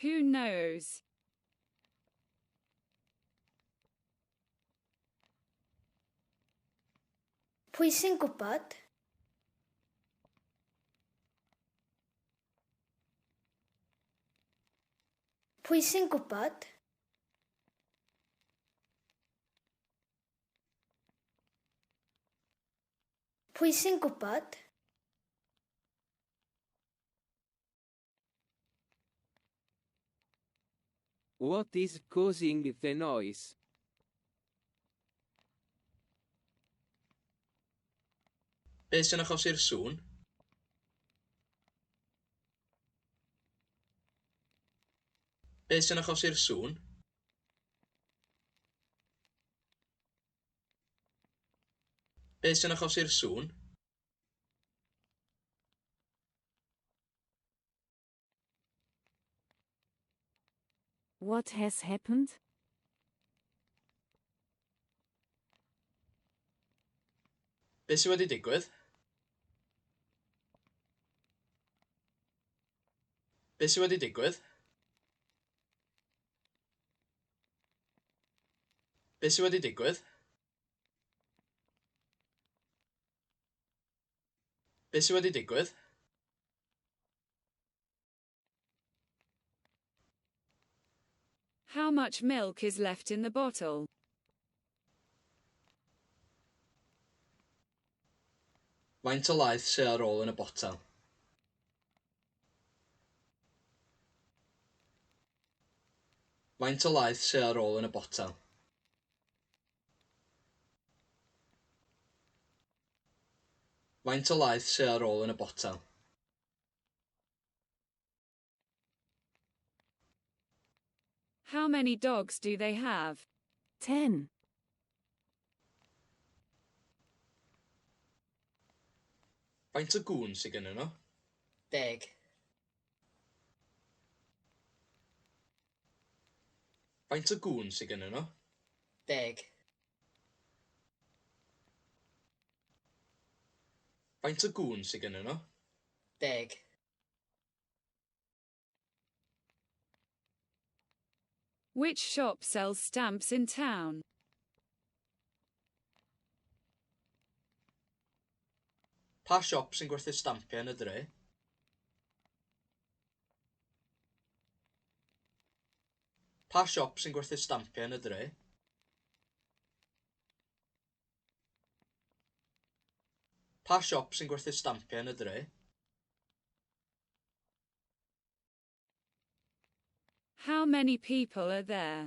Who knows? Pwy sy'n gwybod? Pwy sy'n gwybod? Pwy sy'n gwybod? What is causing the noise? Beth sy'n achosi'r sŵn? Beth sy'n achosi'r sŵn? Beth sy'n achosi'r sŵn? What has happened? Beth sydd wedi digwydd? Beth sydd wedi digwydd? Beth sydd wedi digwydd? Beth sydd wedi digwydd? How much milk is left in the bottle? Faint o laeth sydd ar ôl yn y botel? Faint o laeth sydd ar ôl yn y botel? Faint o laeth sydd ar ôl yn y botel? How many dogs do they have? 10. Faint o gŵn sydd gennyn nhw? 10. Faint o gŵn sydd gennyn nhw? 10. Faint o gŵn sydd gennyn nhw? 10. Which shop sells stamps in town? Pa siop sy'n gwerthu stampiau yn y dre? Pa siop sy'n gwerthu stampiau yn y dre? Pa siop sy'n gwerthu stampiau yn y dre? How many people are there?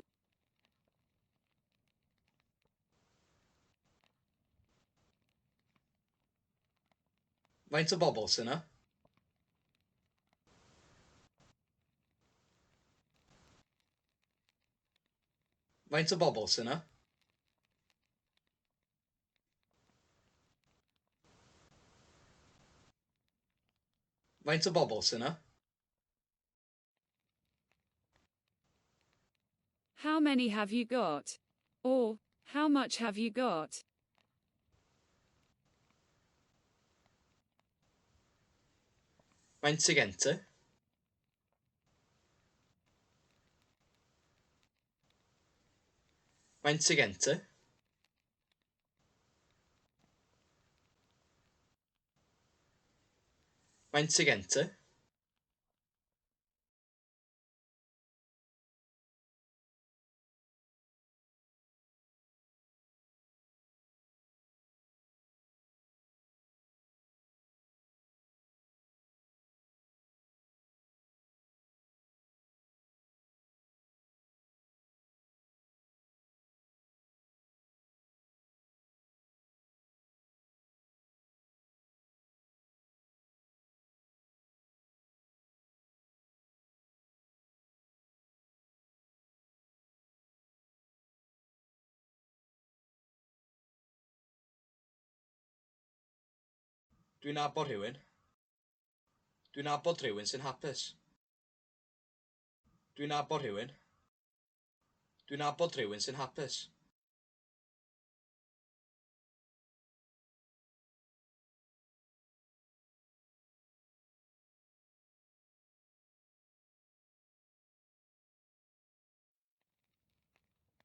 Faint o bobl sy'n yna? Faint o bobl sy'n yna? Faint o bobl sy'n yna? How many have you got? Or, how much have you got? Faint sy gen ti? Faint sy gen ti? Faint sy gen ti? Dwi'n nabod rhywun. Dwi'n nabod rhywun sy'n hapus. Dwi'n nabod rhywun. Dwi'n nabod rhywun sy'n hapus.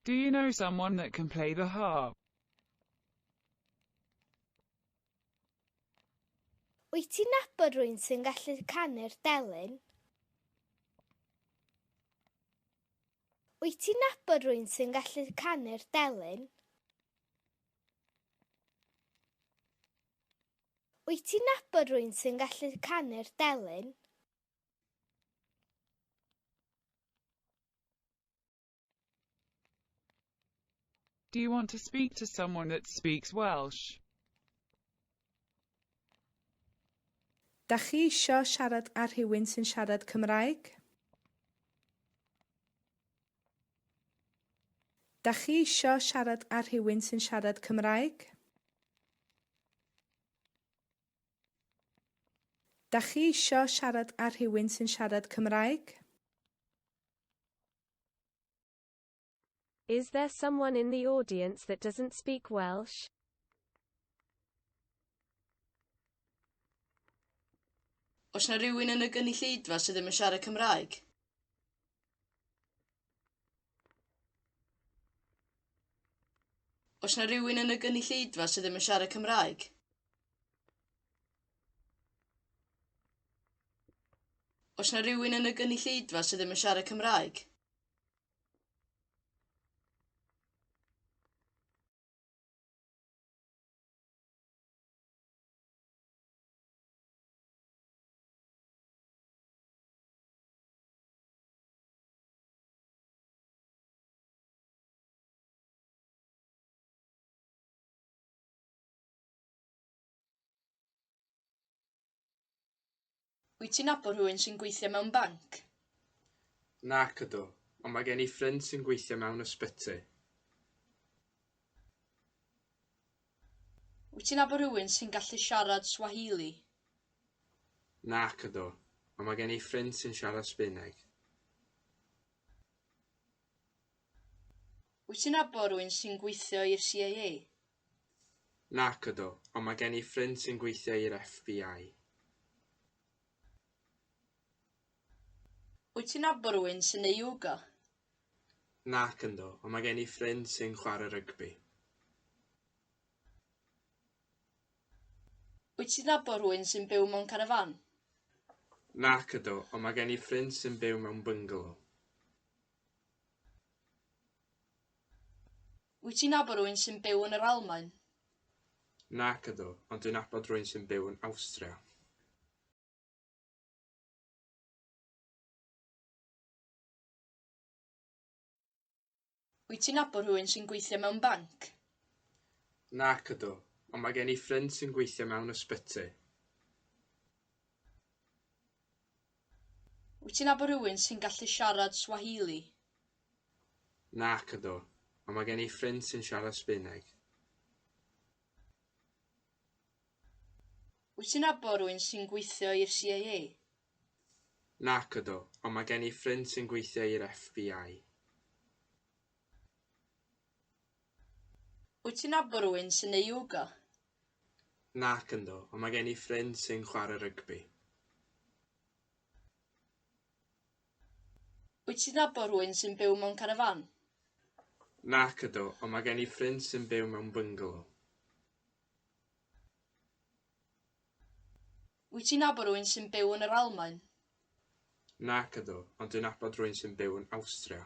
Do you know someone that can play the harp? Wyt ti'n nabod rhywun sy'n gallu canu'r delyn? Wyt ti'n nabod rhywun sy'n gallu canu'r delyn? Wyt ti'n nabod rhywun sy'n gallu canu'r delyn? Do you want to speak to someone that speaks Welsh? Dach chi isio siarad â rhywun sy'n siarad Cymraeg? Dach chi isio siarad â rhywun sy'n siarad Cymraeg? Dach chi isio siarad â rhywun sy'n siarad Cymraeg? Is there someone in the audience that doesn't speak Welsh? Oes 'na rywun yn y gynulleidfa sydd ddim yn siarad Cymraeg? Oes 'na rywun yn y gynulleidfa sydd ddim yn siarad Cymraeg? Oes 'na rywun yn y gynulleidfa sydd ddim yn siarad Cymraeg? Wyt ti'n nabod rhywun sy'n gweithio mewn banc? Nac ydw, ond mae gen i ffrind sy'n gweithio mewn ysbyty. Wyt ti'n nabod rhywun sy'n gallu siarad Swahili? Nac ydw, ond mae gen i ffrind sy'n siarad Sbaeneg. Wyt ti'n nabod rhywun sy'n gweithio i'r CIA? Nac ydw, ond mae gen i ffrind sy'n gweithio i'r FBI. Wyt ti'n nabod rhywun sy'n neud yoga? Nac yndw, ond mae gen i ffrind sy'n chwarae rygbi. Wyt ti'n nabod rhywun sy'n byw mewn carafán? Nac ydw, ond mae gen i ffrind sy'n byw mewn byngalo. Wyt ti'n nabod rhywun sy'n byw yn yr Almaen? Nac ydw, ond dwi'n nabod rhywun sy'n byw yn Awstria. Wyt ti'n nabod rhywun sy'n gweithio mewn banc? Nac ydw, ond mae gen i ffrind sy'n gweithio mewn ysbyty. Wyt ti'n nabod rhywun sy'n gallu siarad Swahili? Nac ydw, ond mae gen i ffrind sy'n siarad Sbaeneg. Wyt ti'n nabod rhywun sy'n gweithio i'r CIA? Nac ydw, ond mae gen i ffrind sy'n gweithio i'r FBI. Wyt ti'n nabod rhywun sy'n neud yoga? Nac yndw, ond mae gen i ffrind sy'n chwarae rygbi. Wyt ti'n nabod rhywun sy'n byw mewn carafán? Nac ydw, ond mae gen i ffrind sy'n byw mewn byngalo. Wyt ti'n nabod rhywun sy'n byw yn yr Almaen? Nac ydw, ond dwi'n nabod rhywun sy'n byw yn Awstria.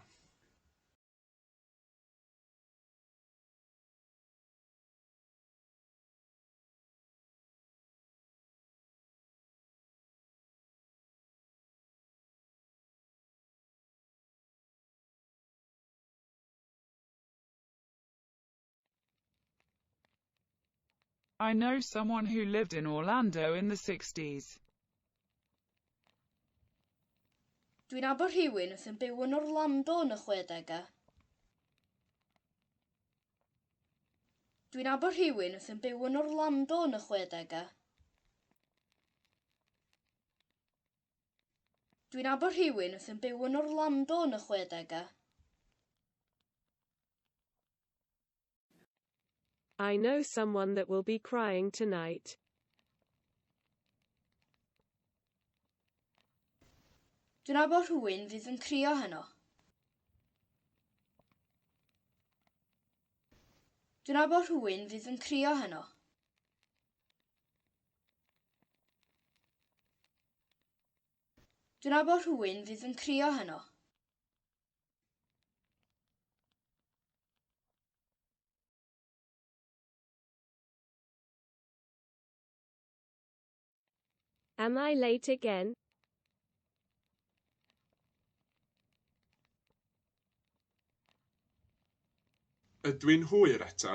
I know someone who lived in Orlando in the 60s. Dwi'n nabod rhywun oedd yn byw yn Orlando yn y chwedegau. Dwi'n nabod rhywun oedd yn byw yn Orlando yn y chwedegau. Dwi'n nabod rhywun oedd yn byw yn Orlando yn y chwedegau. I know someone that will be crying tonight. Dwi'n nabod rhywun fydd yn crio heno. Dwi'n nabod rhywun fydd yn crio heno. Dwi'n nabod rhywun fydd yn crio heno. Am I late again? Ydw i'n hwyr eto?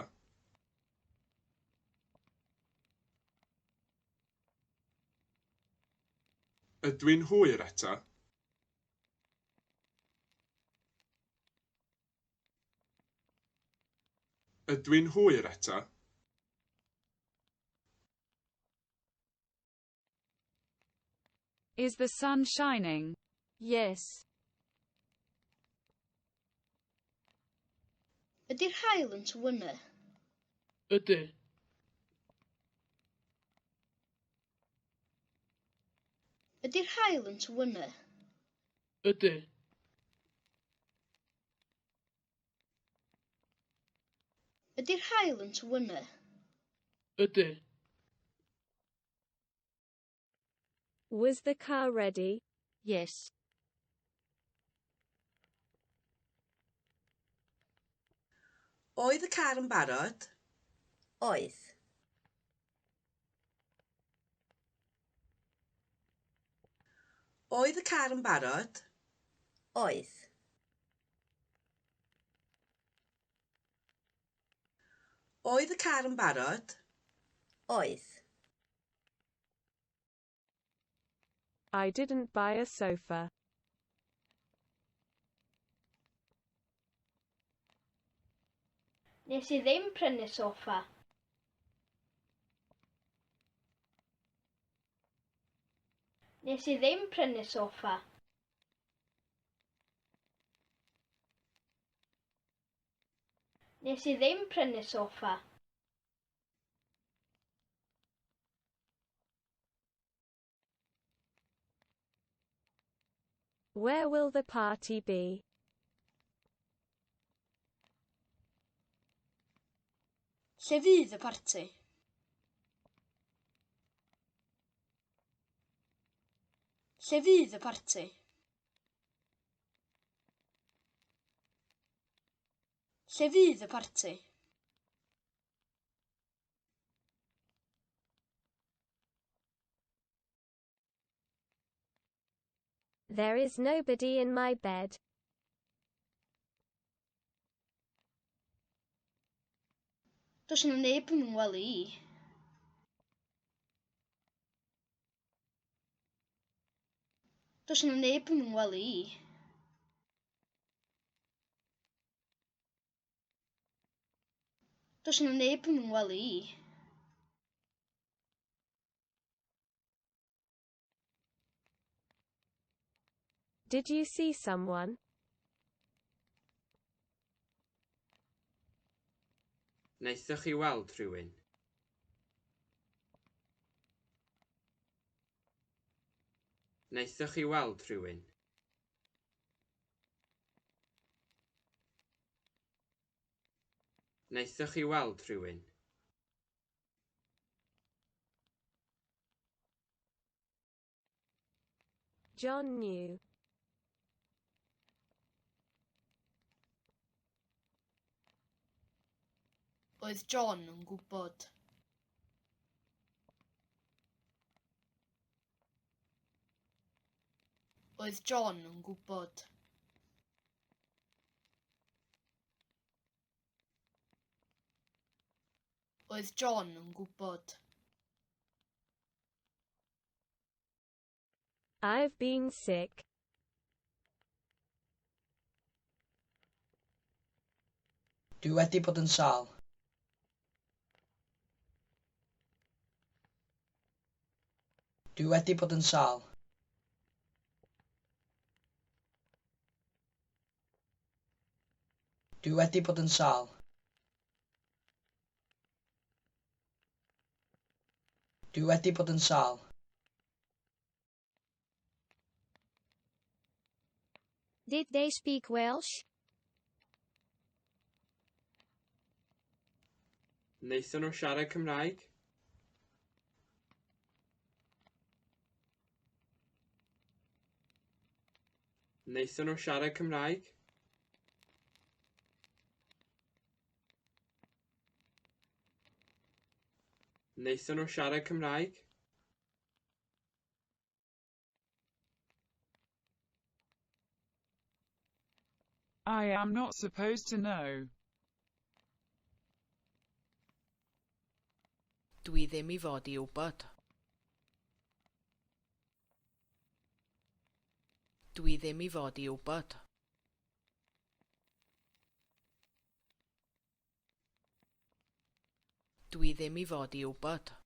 Ydw i'n hwyr eto? Ydw i'n hwyr eto? Is the sun shining? Yes. Ydy'r haul yn tywynnu? Ydy. Ydy'r haul yn tywynnu? Ydy. Ydy'r haul yn tywynnu? Ydy. Was the car ready? Yes. Oedd y car yn barod? Oedd. Oedd y car yn barod? Oedd. Oedd y car yn barod? Oedd. I didn't buy a sofa. Nes i ddim prynu soffa. Nes i ddim prynu soffa. Nes i ddim prynu soffa. Where will the party be? Lle fydd y parti? Lle fydd y parti? Lle fydd y parti? There is nobody in my bed. Does 'na neb yn fy ngwely i. Does 'na neb yn fy ngwely i. Does 'na neb yn fy ngwely i. Did you see someone? Wnaethoch chi weld rhywun? Wnaethoch chi weld rhywun? Wnaethoch chi weld rhywun? John knew. Oedd John yn gwybod. Oedd John yn gwybod. Oedd John yn gwybod. I've been sick. Dwi wedi bod yn sâl. Dwi wedi bod yn sâl. Dwi wedi bod yn sâl. Dwi wedi bod yn sâl. Did they speak Welsh? Wnaethon nhw siarad Cymraeg? Wnaethon nhw siarad Cymraeg? Wnaethon nhw siarad Cymraeg? I am not supposed to know. Dwi ddim i fod i wybod. Dwi ddim i fod i wybod. Dwi ddim i fod i wybod.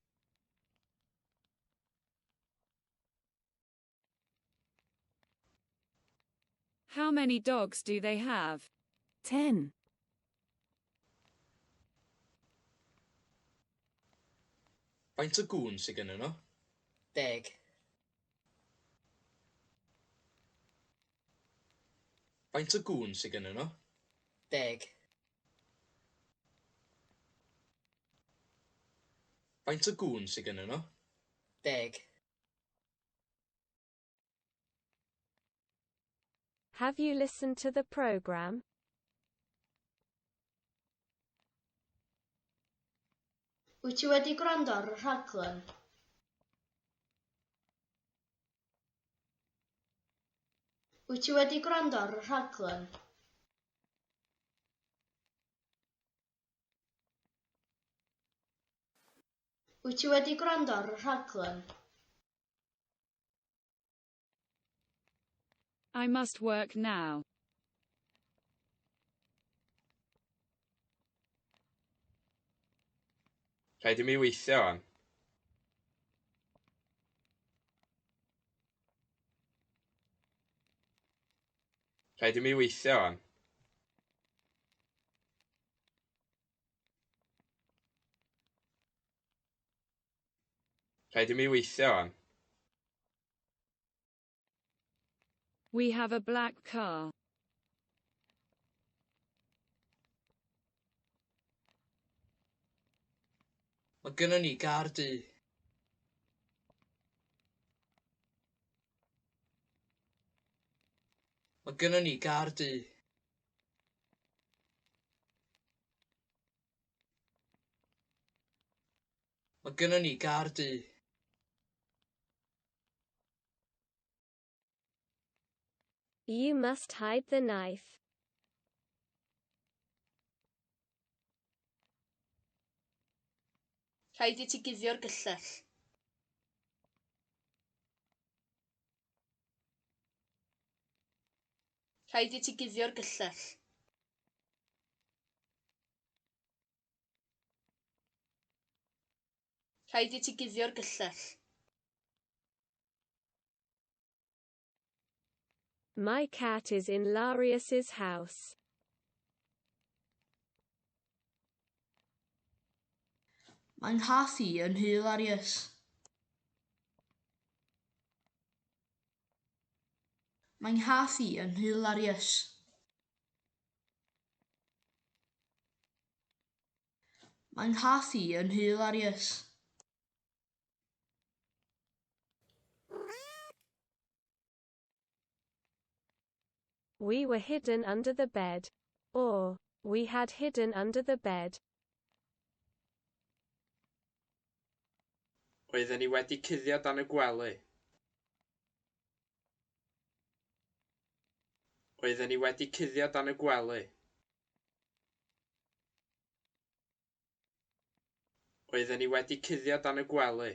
How many dogs do they have? 10. Faint o gŵn sydd gennyn nhw? 10. Faint o gŵn sydd gennyn nhw? 10. Faint o gŵn sydd gennyn nhw? 10. Have you listened to the program? Wyt ti wedi gwrando ar y rhaglen? Wyt ti wedi gwrando ar y rhaglen? Wyt ti wedi gwrando ar y rhaglen? I must work now. Rhaid i mi weithio wan. Rhaid i mi weithio wan. Rhaid i mi weithio wan. We have a black car. Mae gynnon ni gar du. Mae gynnon ni gar du. Mae gynnon ni gar du. You must hide the knife. Rhaid i ti guddio'r gyllell. Rhaid i ti guddio'r gyllell. Rhaid i ti guddio'r gyllell. My cat is in Larius's house. Mae 'nghath i yn nhŷ Larius. Mae 'nghath i yn nhŷ Larius. Mae 'nghath i yn nhŷ Larius. We were hidden under the bed. Or, we had hidden under the bed. Oedden ni wedi cuddio dan y gwely. Oedden ni wedi cuddio dan y gwely. Oedden ni wedi cuddio dan y gwely.